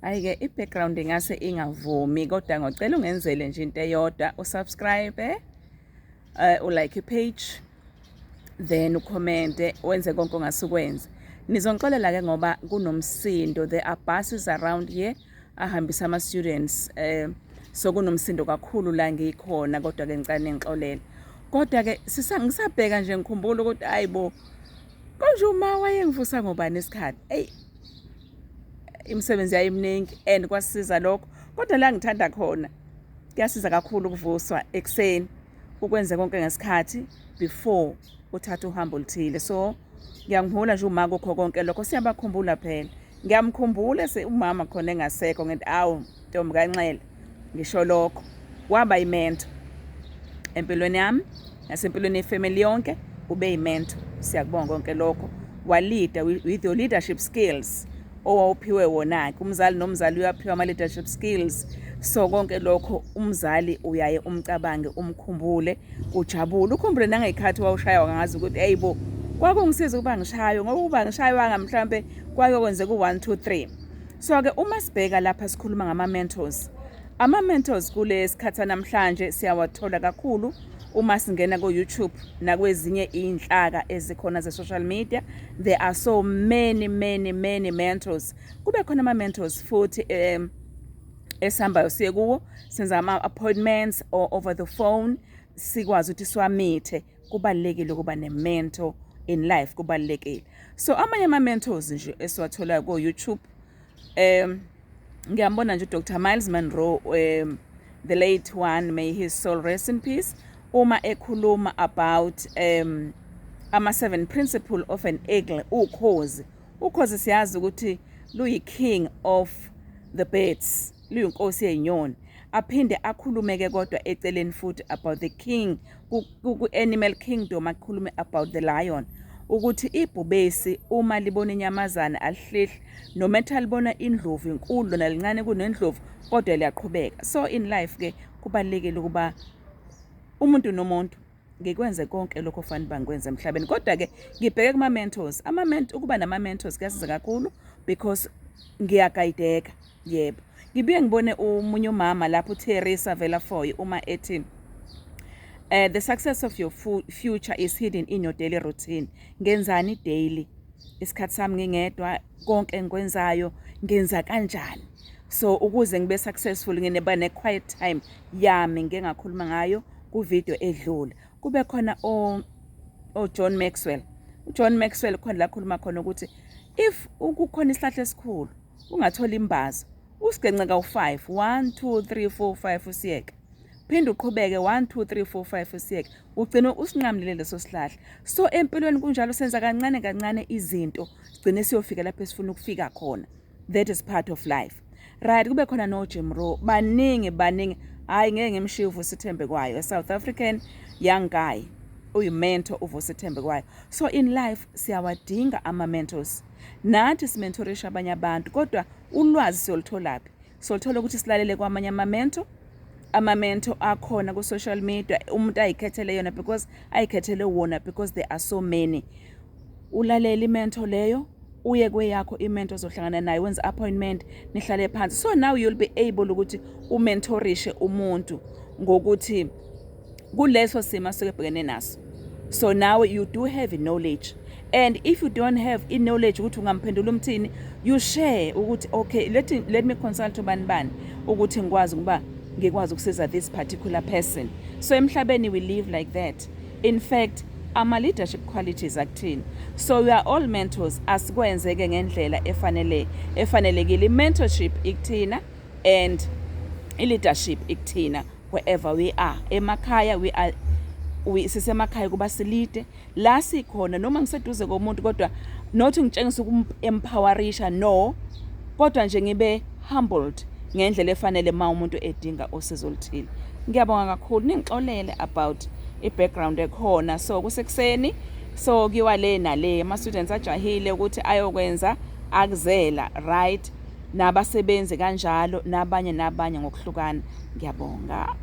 Hhayi-ke i-background ingase ingavumi, kodwa ngocela ungenzele nje into eyodwa, usubscribe, ulike i-page, then ucommente, wenze konke ongase ukwenze. Nizongixolela-ke ngoba kunomsindo, there are buses around here ahambisa ama-students, so kunomsindo kakhulu la ngikhona, kodwa-ke ngicela ningixolele. Kodwa-ke ngisabheka nje ngikhumbula ukuthi hayi bo, konje uma wayengivusa ngobani isikhathi? Eyi, imisebenzi yayiminingi and kwasiza lokho, kodwa la ngithanda khona kuyasiza kakhulu ukuvuswa ekuseni, ukwenze konke ngesikhathi before uthatha uhambo oluthile. So ngiyangihula nje uma kukho konke lokho, siyabakhumbula phela. Ngiyamkhumbula umama khona engasekho, ngithi awu ntombi kaNxele, ngisho lokho waba yimentor empilweni yami nasempilweni yefamily yonke, ube yimentor. Siyakubonga konke lokho, waleada with your leadership skills owawuphiwe wona-ke. Umzali nomzali uyaphiwa ama-leadership skills, so konke lokho umzali uyaye umcabange, umkhumbule, ujabule, ukhumbule nangey'khathi wawushaywa, ngazi ukuthi eyi bo, kwakungisiza ukuba ngishaywe, ngoba ukuba ngishaywanga mhlampe kwake kwenzeka u-1 2 3. So-ke uma sibheka lapha sikhuluma ngama-mentors, ama-mentors kule sikhathi namhlanje siyawathola kakhulu uma singena ku-YouTube nakwezinye iy'nhlaka ezikhona ze-social media. There are so many, many, many mentors. Kube khona ama-mentors futhi esihambayo siye kuwo, senza ama-appointments or over the phone, sikwazi ukuthi siwameete. Kubalulekile ukuba ne-mentor in life, kubalulekile. So amanye ama-mentors nje esiwatholayo ko-YouTube, ngiyambona nje uDr Myles Munroe, the late one, may his soul rest in peace, uma ekhuluma about ama seven principle of an eagle, ukhozi. Ukhozi siyazi ukuthi luyi king of the birds, luyinkosi yezinyoni. Aphinde akhulume-ke kodwa eceleni futhi about the king ku-animal kingdom, akhulume about the lion, ukuthi ibhubesi uma libona inyamazane alihlehli, noma ethi alibona indlovu inkulu, lona lincane kunendlovu, kodwa liyaqhubeka. So in life ke kubalulekile ukuba umuntu nomuntu ngikwenze konke lokho ofanele uba ngikwenze emhlabeni. Kodwa-ke ngibheke kuma-mentors, ukuba nama-mentors kuyasiza kakhulu because ngiyaguideka. Yebo, ngibuye ngibone omunye umama lapho, uTeresa Velafoy, uma ethi the success of your future is hidden in your daily routine. Ngenzani daily? Isikhathi sami ngingedwa, konke engikwenzayo ngenza kanjani? So ukuze ngibe successful ngineba ne-quiet time yami, ngike ngakhuluma ngayo ku-video edlule. Kube khona o John Maxwell. UJohn Maxwell khona la khuluma khona ukuthi if kukhona isihlahla esikhulu, ungathola imbazo, usigence kawu-5, 1 2 3 4 5, usiyeke, phinde uqhubeke 1 2 3 4 5, usiyeke, ugcine usinqamlile leso sihlahla. So empilweni kunjalo, senza kancane kancane izinto, sigcine siyofika lapho esifuna ukufika khona. That is part of life, right? Kube khona no Jim Rohn, baningi, baningi. Hayi, ngeke ngimshiye uVusi Thembekwayo, a South African young guy, uyi-mentor uVusi Thembekwayo. So in life siyawadinga ama-mentors, nathi simentorisha abanye abantu, kodwa ulwazi siyolutholaphi? Soluthola ukuthi silalele kwamanye ama-mentor, ama-mentor akhona ku-social media, umuntu ayikhethele yona because ayikhethele wona because there are so many. Ulalela i-mentor leyo, uye kweyakho i-mentor ozohlangana nayo, wenze appointment, nihlale phansi. So now you'll be able ukuthi umentorishe umuntu ngokuthi kuleso simo asuke ebhekene naso. So now you do have knowledge, and if you don't have i-knowledge ukuthi ungamphendula umthini, you share ukuthi okay, let me consult ubani bani ukuthi ngikwazi ukuba ngikwazi ukusiza this particular person. So emhlabeni we live like that. In fact, ama-leadership qualities akuthini. So we are all mentors, asikwenzeke ngendlela efanele, efanelekile. I-mentorship ikuthina and i-leadership ikuthina wherever we are. Emakhaya we sisemakhaya kuba sileade la sikhona, noma ngiseduze komuntu, kodwa not ngitshengisa ukum-empowerisha, no, kodwa nje ngibe humbled ngendlela efanele ma umuntu edinga usizo oluthile. Ngiyabonga kakhulu, ningixolele about i-background ekhona. So kusekuseni, so kuyiwa le nale, ama-students ajahile ukuthi ayokwenza akuzela, right? Nabasebenzi kanjalo, nabanye nabanye ngokuhlukana. Ngiyabonga.